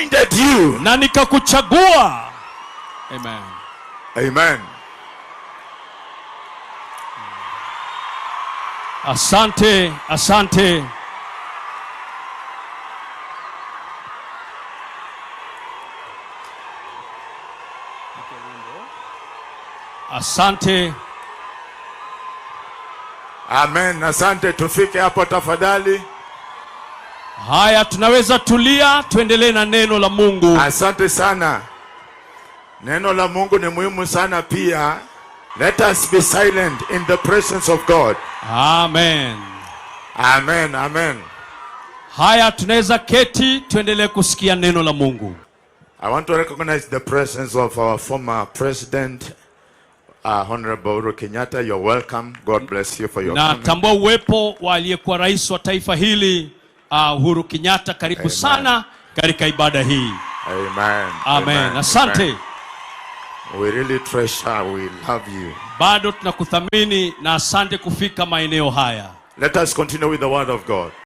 Appointed you. Na nikakuchagua. Amen. Amen. Asante, asante. Asante. Amen. Asante, tufike hapo tafadhali. Haya, tunaweza tulia, tuendelee na neno la Mungu. Asante sana. Neno la Mungu ni muhimu sana pia. Let us be silent in the presence of God. Amen. Amen. Amen. Haya, tunaweza keti, tuendelee kusikia neno la Mungu. I want to recognize the presence of our former president, Honorable Uhuru Kenyatta. You're welcome. God bless you for your Na coming. tambua uwepo wa aliyekuwa rais wa taifa hili, Uhuru Kenyatta. Karibu Amen. Sana katika ibada hii. Amen. Amen. Asante. Amen. We really treasure, we love you. Bado tunakuthamini na asante kufika maeneo haya. Let us continue with the word of God.